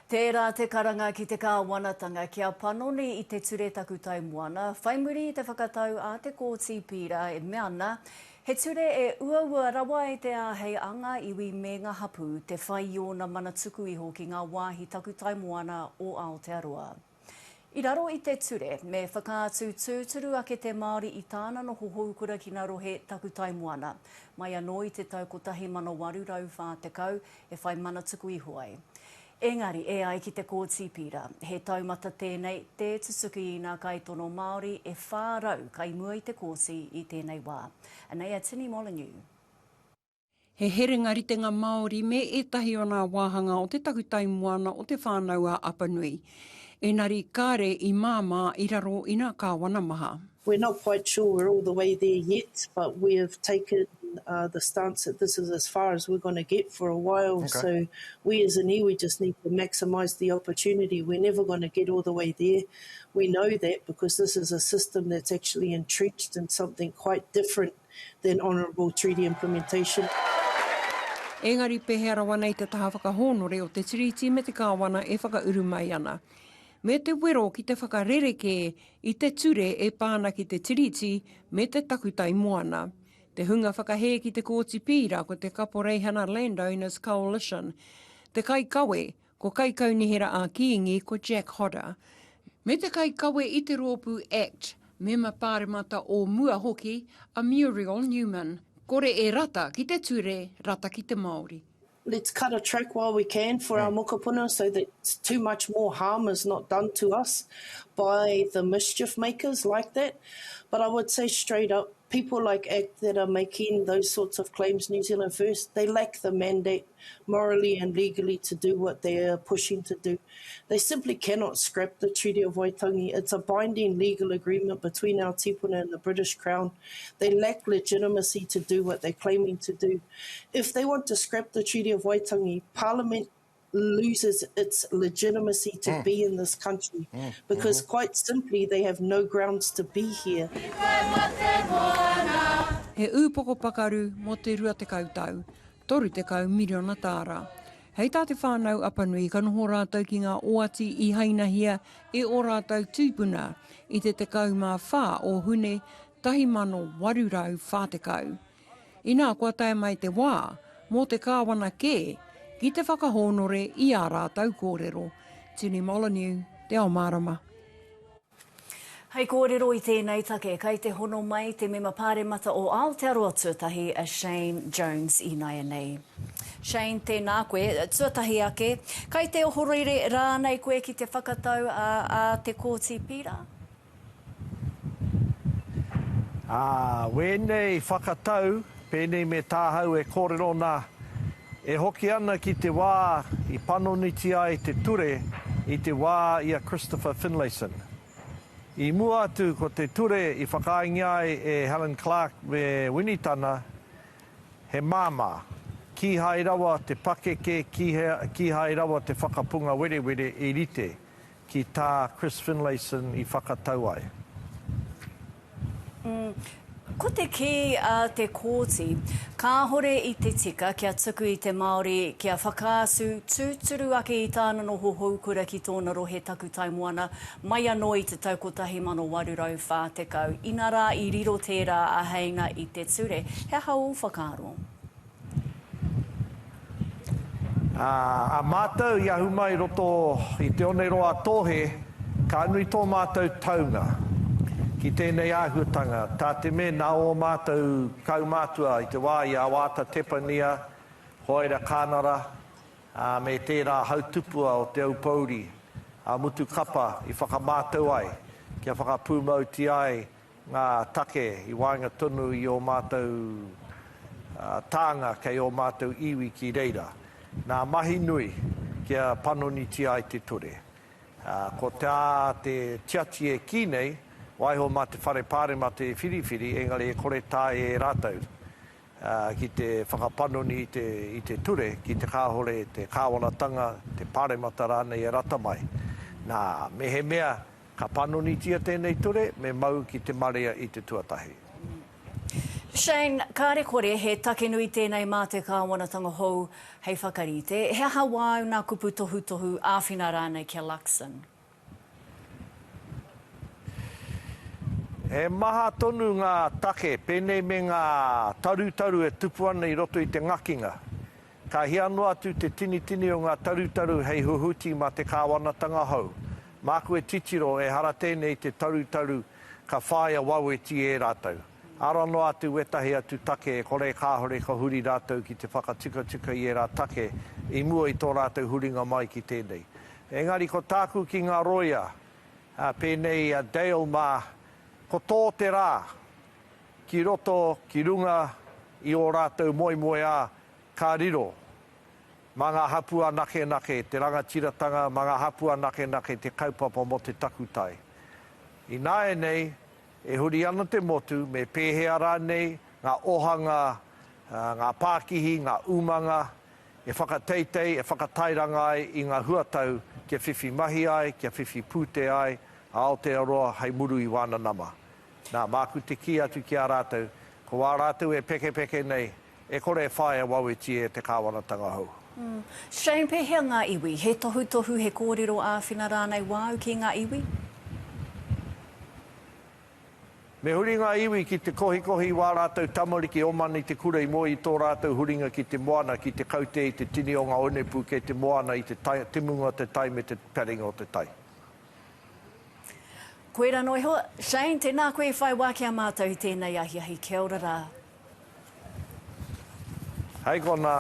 Tērā te karanga ki te kāwanatanga kia panoni i te Ture Takutai Moana whai muri i te whakatau a te Kōti Pīra e mea ana he ture e uaua rawa ai te āhei a ngā iwi me ngā hapū te whai i ōna mana tuku iho ki ngā wāhi takutai moana o Aotearoa. I raro i te ture, me whakaatu tūturu ake te Māori i tāna noho houkura ki ngā rohe takutai moana, mai anō i te tau 1840 e whai mana tuku iho ai. Engari, e ai ki te Kōti Pīra, he taumata tēnei tē tutuki i ngā kaitono Māori e 400 kai mua i te kōti i tēnei wā. Anei a Tini Molyneux. He herenga ritenga Māori me ētahi o nā wāhanga o te takutai moana o Te Whānau-a-Apanui. Enari kāre i māmā i raro i nā kāwana maha. We're not quite sure we're all the way there yet, but we have taken the stance that this is as far as we're gonna get for a while, so we as an iwi just need to maximise the opportunity, we're never gonna get all the way there, we know that because this is a system that's actually entrenched in something quite different than honourable treaty implementation. Engari pēhea rawa nei te taha whakahōnore o te Tiriti me te Kāwana e whakauru mai ana, me te wero ki te whakarerekē i te ture e pā ana ki te Tiriti me te takutai moana. Te hunga whakahē ki te Kōti Pīra ko te Kaporeihana Landowners Coalition, te kaikawe Ko Kaikaunihera ā-Kīngi ko Jack Hodder, me te kaikawe i te rōpū act, mema pāremata o mua hoki a Muriel Newman. Kore e rata ki te ture, rata ki te Māori. Let's cut a track while we can for our mokopuna so that too much more harm is not done to us by the mischief makers like that. But I would say straight up, people like act that are making those sorts of claims, New Zealand First, they lack the mandate morally and legally to do what they are pushing to do. They simply cannot scrap the Treaty of Waitangi. It's a binding legal agreement between our tipuna and the British Crown. They lack legitimacy to do what they're claiming to do. If they want to scrap the Treaty of Waitangi, Parliament loses its legitimacy to mm. be in this country mm. because mm -hmm. quite simply they have no grounds to be here. He ūpoko pakaru mō te 20 tau, 30 miriona tāra. Hei tā Te Whānau Apanui ka noho rātou ki ngā oati i hainahia e ō rātou tūpuna i te 14 o Hune 1840. Inā kua tae mai te wā mō te kāwana kē ki te whakahōnore i ā rātou kōrero. Tini Molyneux, Te Ao Mārama. Hei kōrero i tēnei take, kai te hono mai te Mema Pāremata o Aotearoa Tuatahi a Shane Jones ināianei. Shane, tēnā koe. Tuatahi ake, kai te ohorere rānei koe ki te whakatau a, a te Kōti Pīra? Ā, wēnei whakatau, pēnei me tāhau e kōrero nā, e hoki ana ki te wā i panonitia ai te ture i te wā i a Christopher Finlayson. I mua atu ko te ture i whakaaengia ai e Helen Clark me Winitana he māmā, kīhai rawa te pakeke, kīhai rawa te whakapunga werewere i rite ki tā Chris Finlayson i whakatau ai. Ko te kī a te kōti, kāhore i te tika kia tuku i te Māori kia whakaatu tūturu ake i tāna noho houkura ki tōna rohe takutai moana mai anō i te tau 1840, inarā i riro tērā āheinga i te ture. He aha ō whakaaro? Ā, a mātou i ahu mai i roto i Te Oneroa-a-Tōhe, ka nui tō mātou taunga ki tēnei āhuatanga, tā te mea nā ō mātou kaumātua i te wā i a Waata Tepania, Hoaira Kānara, ā, me tērā hautupua o Te Aupōuri, a Mutu Kapa i whakamātau ai, kia whakapūmautia ai ngā take i waenga tonu i ō mātou tānga kei ō mātou iwi ki reira. Nā mahi nui kia panonitia ai te ture. Ko tā te tiati e kī nei, waiho mā te Whare Pāremata e whiriwhiri, engari e kore taea e rātou ki te whakapanoni i te ture, ki te kāhore te kāwanatanga, te pāremata rānei e rata mai. Nā, mehemea Ka panonitia tēnei ture, me mau ki te marea i te tuatahi. Shane, kāre kore he take nui tēnei mā te kāwanatanga hou hei whakarite. He aha wāu nā kupu tohutohu, āwhina rānei ki a Luxon? He maha tonu ngā take, pēnei me ngā tarutaru e tupu ana i roto i te ngakinga. Ka hia noa atu te tinitini o ngā tarutaru hei huhuti mā te kāwanatanga hou. Māku e titiro, ehara tēnei i te tarutaru ka whāia waweti e rātou. Ara noa atu wētahi atu take e kore kāore ka huri rātou ki te whakatikatika i ērā take i mua i tō rātou huringa mai ki tēnei. Engari ko tāku ki ngā rōia, pēnei i a Dale mā, ko tō te rā ki roto, ki runga i ō rātou moemoeā ka riro mā ngā hapū anakenake te rangatiratanga, mā ngā hapū anakenake te kaupapa mō te takutai. Ināianei, E huri ana te motu, me pēhea rānei ngā ohanga, ngā pākihi, ngā umanga e whakateitei, e whakatairanga ai i ngā huatau kia whiwhi mahi ai, kia whiwhi pūtea ai a Aotearoa hei muru i wāna nama. Nā, māku te kī atu ki a rātou, ko wā rātou e pekepeke nei, e kore e whāia wawetia e te kāwanatanga hou. Shane, pēhea ngā iwi? He tohutohu, he kōrero āwhina rānei wāu ki ngā iwi? Me huri ngā iwi ki te kohikohi i wā rātou tamariki omana i te kura i mua i tō rātou huringa ki te moana, ki te kaute i te tini o ngā onepū kei te moana i te tai, temunga o te tai me te paringa o te tai. Koirā noa iho. Shane, tēnā koe i whai wā ki a mātou i tēnei ahiahi. Kia ora rā. Hei konā.